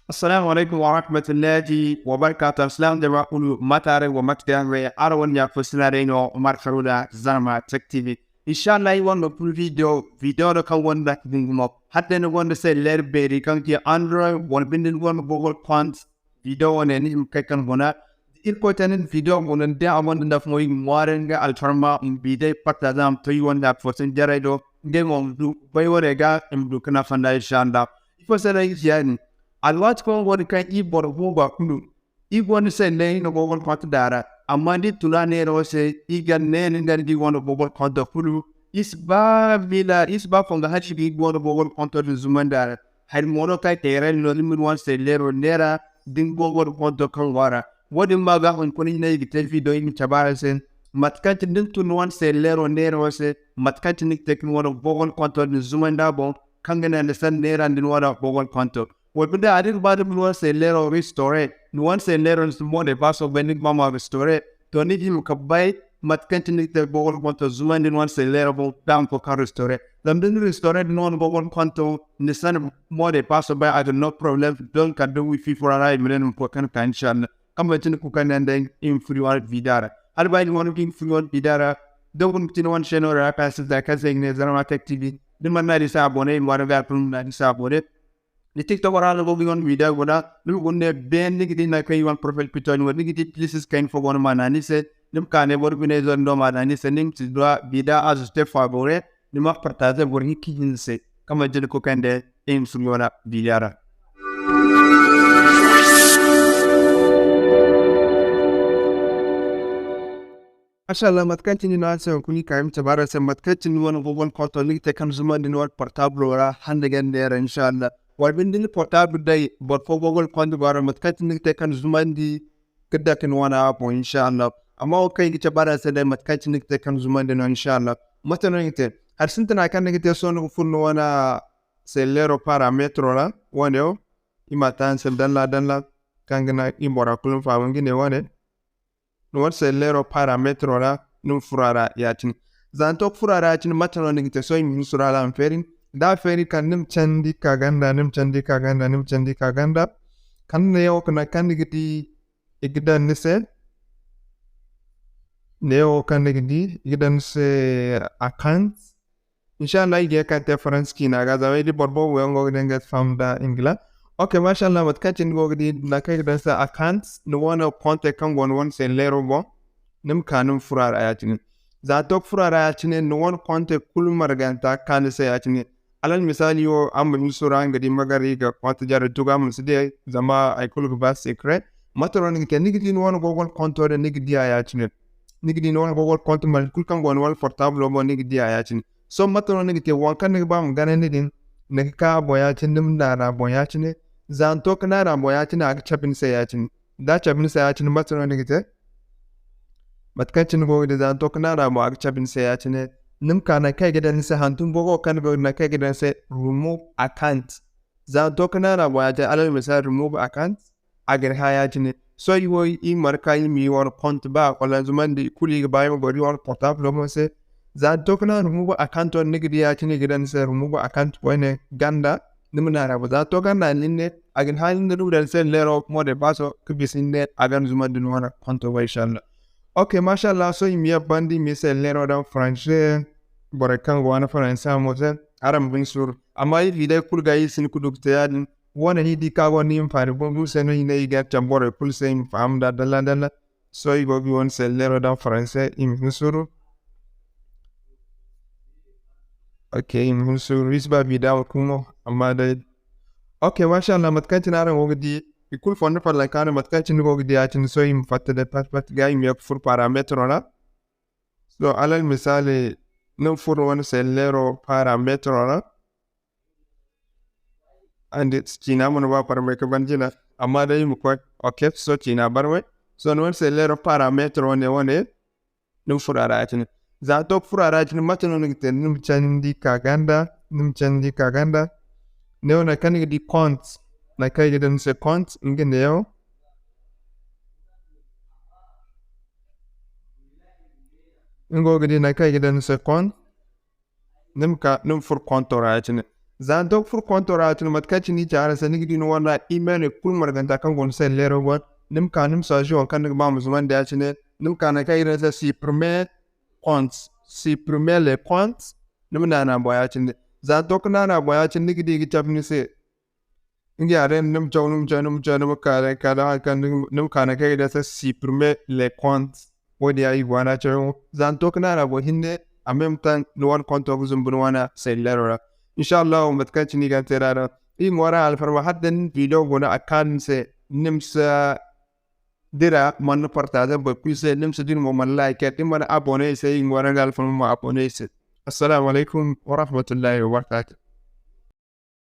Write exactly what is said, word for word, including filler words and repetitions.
Assalamu alaikum wa rahmatullahi wa barakatuh. Assalamu jama kulu, mate araŋ go, mate kaŋ araŋ go? Araŋ wane ɲa fo sina day no, Umar Haruna, Zarma Tech T V. Inshallah, iri wane no furo video, video no kaŋ gonda gungumo. Hala day ni gonda cellulaire beeri kaŋ ci Android, wala binde ni gonda Google compte, video wane ni hima kay kaŋ guna. Irkoy te nin video guna, da a gonda nafa mo, iri ga ŋwaaray nga alfarma, ma video partager, ma to iri wane ɲa fo sina jarey do. Ngey mo ma du bay wane ga, i ma du ga nafa nd'a, inshallah. Ifo se no iri ci yaadin? Alwaati kaŋ go no kaŋ iri boro booba kulu, iri gonda sanda iri na Google compte d'a ra. Amma da iri tun a neera wo se, iri ga ne ni ga di iri gonda Google compte kulu. Iri si ba miila, iri si ba fonda hala iri ga iri gonda Google compte din zumandi a ra. Hari mo no kaŋ teerey no, ni ma ni wane sanda neera, da ni Google compte kaŋ go a ra. Wo-din ma ga hunkuna iri ne iri ga te video iri ma cabe araŋ se. Mate kaŋ cine da ni tun ni wane sanda neera wo se, mate kaŋ cine ni ga te ka ni wane Google compte din zumandi a boŋ, kaŋ ga naŋ ni sanda neera nda ni wane Google compte. Wala binde a da ni ga ba ni ma ni wane sanda neera restore, ni wane sanda neera ni si mot de passe bay, ni ga ba ma restore. To, ni ga hima ka bay mate kaŋ cine ni ga te Google compte zumandi ni wane sanda neera boŋ, da a ma koy ka restore. Zama da ni restore da ni wane Google compte, ni si mot de passe bay, a ga no problème. Donc, kala da wifi furo ra, i ma ne ni ma koy ka ka, inshallah. Kaŋ manti ni ga koy ka ne day, iri ma furo iri wane video ra. Hala ba iri wane, iri ma furo iri wane video ra. Da guna ga ti ni wane chaîne ra, kaŋ se, kaŋ se i ga ne Zarma Tech T V. Da ni mana ni se abonné, iri wane ga kulu ma ni se abonné. Ni TikTok ra no go ga ni wane video guna, ni ma guna ne beene ni ga di nangu kaŋ i wane profile picture ni wane, ni ga di plus kayna fo go no ma naŋ ni se, ni ma ka ne boro bine izo din do ma naŋ ni se, ni ma si du a video ajouter favori, ni ma partager boro hinka hinza se, kaŋ manti ni koy kande iri ma furo iri wane video ra. Mashallah, mate kaŋ cine no araŋ se hunkuna iri ka iri ma cabe araŋ se, mate kaŋ cine ni wane Google compte ni ga te ka ni zumandi ni wane portable ra, hande ganda neera, inshallah. Wala binde ni portable day, boro fo Google compte go a ra, mate kaŋ cine ni ga te ka ni zumandi ka dake ni wane a boŋ, inshallah. Amma wo kaŋ iri ga cabe araŋ se day, mate kaŋ cine ni ga te ka ni zumandi no, inshallah. Mate no ni ga te? Hari sintina kaŋ ni ga te, sohõ ni ga furo ni wane selleero parametro ra, wane wo, iri ma a te araŋ se dalla dalla, kaŋ ga naŋ iri bora kulu ma faham nga ne wane. Ni wane selleero parametro ra, ni ma furo a ra ya-cine. Za ni to ka furo a ra ya-cine, mate no ni ga te? Sohõ iri ma hin suuru a ra a ma feeri. Da a feeri kala ni ma candi ka ganda, ni ma candi ka ganda, ni ma candi ka ganda. Kala neewo nangu kaŋ ni ga di i ga daŋ ni se. Neewo kaŋ ni ga di i ga daŋ ni se account. Inshallah, iri ga ye ka te Faransi ciina ga, zama ay di boro boobo yaŋ go ga di ngey si faham nda Ingila. Ok, mashallah, mate kaŋ cine ni go ga di, nangu kaŋ i ga daŋ ni se account, ni wane compte kaŋ go ni wane selleero boŋ, ni ma ka ni ma furo a ra ya-cine. Za ni to ka furo a ra ya-cine, ni wane compte kulu marganta ga ka ni se ya-cine. Alal misali wo, araŋ ma hin suuru araŋ ga di magari ga compte jarey tugu, araŋ ma si di ay, zama hay kulu ga ba secret. Mate no ni ga te? Ni ga di ni wane Google compte din, ni ga di a ya-cine. Ni ga di ni wane Google compte, mate kulu kaŋ go ni wane portable boŋ, ni ga di a ya-cine. Sohõ mate no ni ga te? Waŋ kaŋ ni ga ba ma ganandi din, ni ga ka a boŋ ya-cine, ni ma naanu a boŋ ya-cine. Za ni to ka naanu a boŋ ya-cine, a ga cabe ni se ya-cine. Da a cabe ni se ya-cine, mate no ni ga te? Mate kaŋ cine ni go ga di, za ni to ka naanu a boŋ, a ga cabe ni se ya-cine. Ni ma ka nangu kaŋ i ga daŋ ni se, hantum bogo kaŋ ni go ga di, nangu kaŋ i ga daŋ ni se remove account. Za ni to ka naanu a boŋ ya-cine, alal misali, remove account, a ga ni hã ya-cine. Sohõ iri wo, iri marka, iri ma iri wane compte ba a folloŋ zumandi, i kulu iri ga ba iri ma goro iri wane portable boŋ se. Za ni to ka naanu remove account wane, ni ga di ya-cine i ga daŋ ni se remove account koyne ganda, ni ma naanu a boŋ. Za ni to ka naanu hinne, a ga ni hã hinne, ni ma daŋ ni se ni leero mot de passe ka bisa hinne, a ga ni zumandi ni wane compte boŋ, inshallah. Ok, mashallah, sohõ iri ma ye banda, iri ma iri se ni leero daŋ français, borey kaŋ ga waani français mo se, araŋ ma hin suuru. Amma iri video kulu ga iri si hin ka du ka te yaadin. Wane ni di ka go ni hinfaani gumo gumo se no i ne i ga cabe borey kulu se i ma faham nda dalla dalla. Sohõ i go ga i wane selleero daŋ français i ma hin suuru. Ok, i ma hin suuru. Iri si ba video wo kulu no, amma day. Ok, mashallah, mate kaŋ cine araŋ go ga di, i kulu fondo folloŋ ka no, mate kaŋ cine ni go ga di ya-cine, sohõ i ma fatta day pat pat ga i ma ye ka furo parametro ra. Sohõ alal misaali, ni ma furo ni wane selleero parametro ra. Andi ciina mana ba barmay ka ban jina, amma day i ma koy. Ok, sohõ ciina barmay. Sohõ ni wane selleero parametro wane, wane, ni ma furo a ra ya-cine. Za ni to ka furo a ra ya-cine, mate no ni ga te? Ni ma candi ka ganda, ni ma candi ka ganda. Neewo nangu kaŋ ni ga di compte, nangu kaŋ i ga daŋ ni se compte, nga neewo. Ni go ga di nangu kaŋ i ga daŋ ni se compte. Ni ma ka, ni ma furo compte ra ya-cine. Za ni to ga furo konto ra ya-cine, mate kaŋ cine i ci araŋ se, ni ga di ni wane ra email kulu marganta kaŋ go ni se leero boŋ. Ni ma ka ni ma saaji waŋ kaŋ ni ga ba ma zumandi ya-cine. Ni ma ka naŋ kaŋ i daŋ se supprimer compte, supprimer les comptes. Ni ma naana boŋ ya-cine. Za ni to ga naana boŋ ya-cine, ni ga di i ga cabe ni se. Nga ya day, ni ma caw, ni ma caw, ni ma caw, ni ma ka day, ka day, haŋ kaŋ ni ma ka naŋ kaŋ i ga daŋ se supprimer les comptes. Wo-din ya i go a ra cawyaŋo. Za ni to ga naana boŋ hinne, en même temps ni wane konto ga zumbu ni wane selleero ra. Inshallahu, mate kaŋ cine i ga te ra no. I mo ra alfarma, hala da ni video go no a kaanu ni se, ni ma si dira, mana partager boro kulu se, ni ma si dira mo mana liker, da ni mana abonner i se, i mo ra ga alfarma ma abonner i se. Assalamu alaikum wa rahmatullahi wa barakatuh.